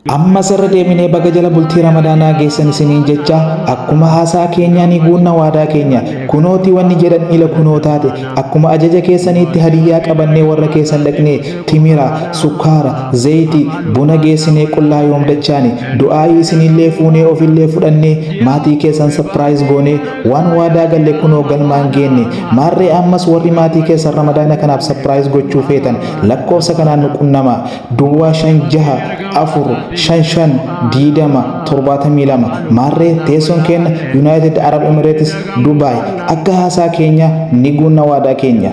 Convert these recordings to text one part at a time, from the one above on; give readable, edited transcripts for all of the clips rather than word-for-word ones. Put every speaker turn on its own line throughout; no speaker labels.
Ammas irra deebinee baga jala bultii Ramadaanaa geessan isiniin jecha, akkuma haasaa keenyaa ni guunna waadaa keenya. Kunooti wanni jedhan ila kunoo taate. Akkuma ajaja keessaniitti hadiyyaa qabannee warra keessan dhaqnee timira, sukkaara, zayitii, buna geessinee qullaa yoom dachaane. Du'aa'ii isinillee fuunee ofillee fudhannee maatii keessan surprise goonee waan waadaa galle kunoo galmaan geenne. Maarree ammas warri maatii keessan Ramadaana kanaaf surprise gochuu feetan lakkoofsa kanaan nu qunnamaa. Duwwaa 5 6 4 5 5 20 72. Maarree teessoon keenya United Arab Emirates, Dubai. Akka haasaa keenya ni guunna waadaa keenya.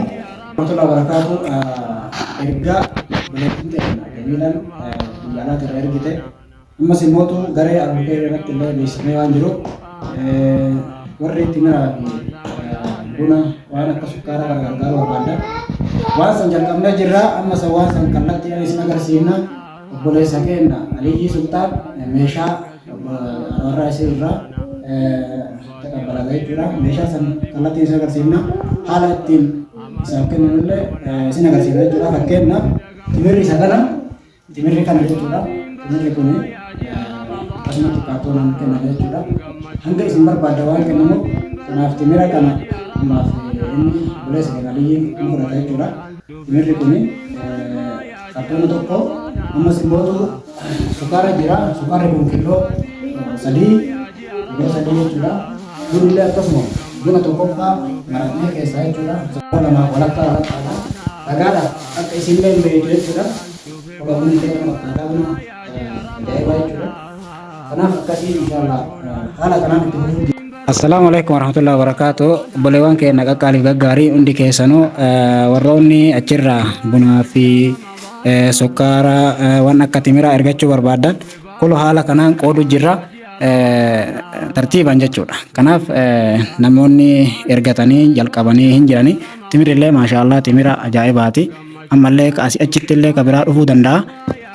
Warahmatullahi wabarakatuh. Ergaa obboleettiin teenya Jamiilaan biyya alaati irraa ergite, ammas immootu garee Albukeer irratti illee beeksifamee waan jiru, warri timiraa fi buna waan akka sukkaaraa kana gargaaruu barbaadda. Waan san jalqabnee jirra, amma san waan san kallattiidhaan isin agarsiifna. Obboleessa keenya Aliyyii Sultaan meeshaa warra isii irraa taqabbalata jechuudha. Meeshaa san kallattiin isin agarsiifna. Haala ittiin isaaf kennanullee isin agarsiifna jechuudha. Fakkeenyaaf timirri isa kana, timirri kana jechuudha. Timirri kun akkasumatti kaartoonaan kennama jechuudha. Hanga isin barbaadda waan kennamu, kanaaf timira kana ammaaf inni obboleessa keenya Aliyyiin ni fudhata jechuudha. Timirri kun kaartoona tokko, ammas immoo sukkaara jira. Sukkaarri kun kiiloo 3, kiiloo 3 jechuudha. Bunillee akkasuma, buna tokkoffaa maratnee keessaa jechuudha. Sukkaara lamaaf walakkaa walakkaadha. Dhagaadhaaf akka isinillee hin beektu jechuudha. Qofa bunni illee kana fakkaataa, buna ajaa'ibaa jechuudha. Kanaaf akkasii inshallah haala kanaan itti fufuu.
Assalaamu alaikum warahmatullahi wabarakatuh. Obboleewwan keenya qaqqaaliif gaggaarii hundi keessanuu, warroonni achirraa bunaa fi sukkaara, waan akka timiraa ergachuu barbaadan, kulo haala kanaan qoodu jirra tartiiban jechuudha. Kanaaf namoonni ergatanii jalqabanii hin jirani. Timirillee maashaallah timira ajaa'ibaati. Ammallee asii achitti illee ka biraa dhufuu danda'a.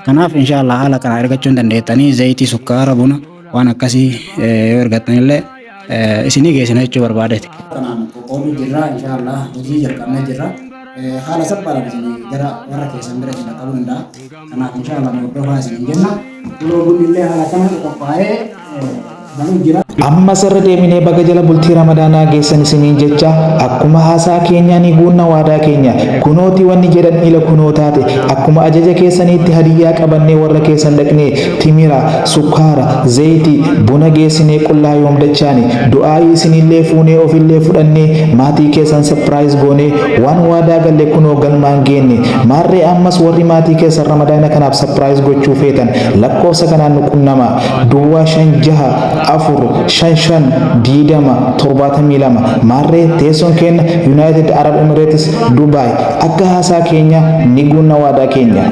Kanaaf inshaallah haala kanaan ergachuu hin dandeettanii, zayitii, sukkaara, buna waan akkasii yoo ergattanillee isinii geessina jechuu barbaadeeti.
Kanaan qoqqooduu jirra, inshallah hojii jalqabnee jirra. Haala salphaadhaan isin gara warra keessan bira isin qaqqabuu danda'a. Kanaaf inshallah nu hordofaa isin jenna. Kunoo bunni illee haala kanaan qophaa'ee galuu jira.
Ammas irra deebinee baga jala bultii Ramadaanaa geessan isiniin jecha, akkuma haasaa keenyaa ni guunna waadaa keenya. Kunooti wanni jedhan ila kunoo taate. Akkuma ajaja keessaniitti hadiyyaa qabannee warra keessan dhaqnee timira, sukkaara, zayitii, buna geessinee qullaa yoom dachaane. Du'aa'ii isinillee fuunee ofillee fudhannee maatii keessan surprise goonee waan waadaa galle kunoo galmaan geenne. Maarree ammas warri maatii keessan Ramadaana kanaaf surprise gochuu feetan lakkoofsa kanaan nu qunnamaa. Duwwaa 5 6 4 5 5 20 72. Maarree teessoon keenya United Arab Emirates, Dubai. Akka haasaa keenya ni guunna waadaa keenya.